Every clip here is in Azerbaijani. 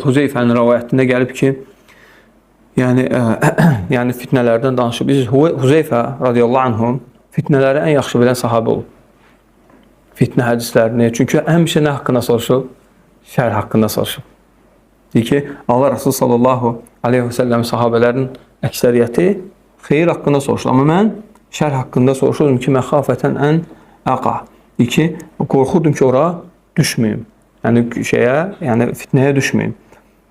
Huzeyfənin rəvayətində gəlib ki, yəni yəni fitnələrdən danışıb. Biz Huzeyfə radiyallahu anhu fitnələri ən yaxşı bilən sahabə olub. Fitnə hədislərini, çünki həmişə nə haqqında soruşub? Şər haqqında soruşub. Deyir ki, Allah Resulü sallallahu aleyhi və səlləm sahabələrin əksəriyyəti xeyir haqqında soruşur. Amma mən şər haqqında soruşurdum ki, məxafətən ən əqa. Deyir ki, qorxurdum ki, ora düşməyim. Yəni şeyə, yəni fitnəyə düşməyim.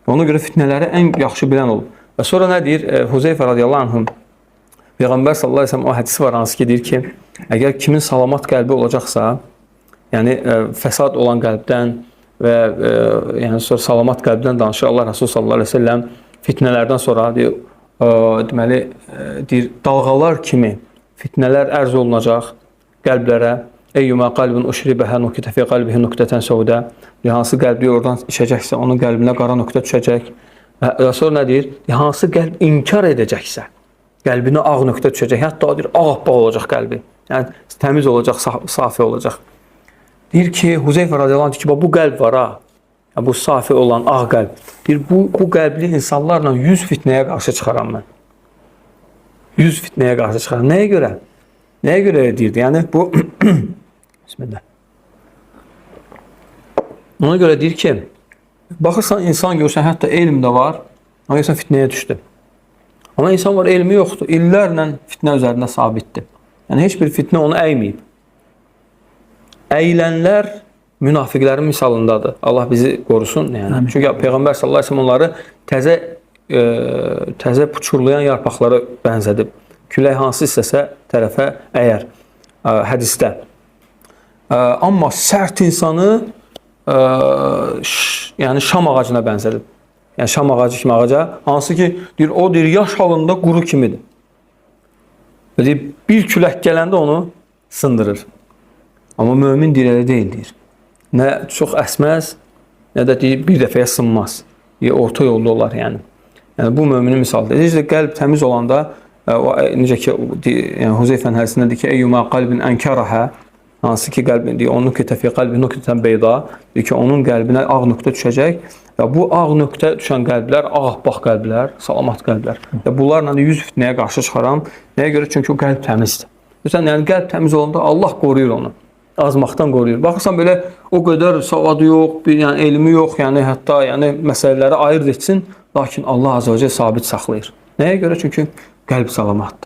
Ona görə fitnələri ən yaxşı bilən olub. Və sonra nə deyir? Huzeyfə radiyallahu anhum Peyğəmbər sallallahu əleyhi və səlləm o hədisi var hansı ki deyir ki, əgər kimin salamat qəlbi olacaqsa, yəni fəsad olan qəlbdən və yəni sonra salamat qəlbdən danışır Allah Resulü sallallahu əleyhi və səlləm fitnələrdən sonra deyir, deməli deyir dalğalar kimi fitnələr ərz olunacaq qəlblərə. Eyyuma qalbun uşribəhə nukitə fi qalbihi nuktətən səudə. Deyir, hansı qəlb deyir, oradan içəcəksə, onun qəlbinə qara nöqtə düşəcək. Və sonra nə deyir? Deyir, hansı qəlb inkar edəcəksə, qəlbinə ağ nöqtə düşəcək. Hətta deyir, ağappaq olacaq qəlbi. Yəni təmiz olacaq, safi olacaq. Deyir ki, Huzeyfə radiyallahu anh deyir ki, bax, bu qəlb var ha. Yəni, bu safi olan ağ qəlb. Deyir, bu qəlbli insanlarla 100 fitnəyə qarşı çıxaram mən. 100 fitnəyə qarşı çıxaram. Nəyə görə? Nəyə görə deyirdi? Yəni bu Bismillah. Ona görə deyir ki, baxırsan insan görsən hətta elm də var, amma insan fitnəyə düşdü. Amma insan var elmi yoxdur, illərlə fitnə üzərində sabitdir. Yəni heç bir fitnə onu əyməyib. Əyilənlər münafiqlərin misalındadır. Allah bizi qorusun. Yəni. Amin. Çünki Peyğəmbər sallallahu əleyhi və səlləm onları təzə puçurlayan yarpaqlara bənzədib. Külək hansı istəsə tərəfə əyər hədisdə. Amma sərt insanı yəni şam ağacına bənzədib. Yəni şam ağacı kimi ağaca, hansı ki deyir o deyir yaş halında quru kimidir. Və deyir, bir külək gələndə onu sındırır. Amma mömin deyir elə deyil deyir. Nə çox əsməz, nə də deyir bir dəfəyə sınmaz. Deyir, orta yolda olar yəni. Yəni bu möminin misalıdır. Necə də qəlb təmiz olanda necə ki yəni Huzeyfənin hədisində deyir ki, eyyuma qalbin ənkaraha, hansı ki qəlbin deyir, onun nukitə fi qalbi nukitən beyda, deyir ki, onun qəlbinə ağ nöqtə düşəcək və bu ağ nöqtə düşən qəlblər ağappaq qəlblər, salamat qəlblər. Və bunlarla da 100 fitnəyə qarşı çıxaram. Nəyə görə? Çünki o qəlb təmizdir. Məsələn, yəni qəlb təmiz olanda Allah qoruyur onu. Azmaqdan qoruyur. Baxırsan belə o qədər savadı yox, bir yəni elmi yox, yəni hətta yəni məsələləri ayırd etsin, lakin Allah azə və cəll sabit saxlayır. Nəyə görə? Çünki qəlb salamatdır.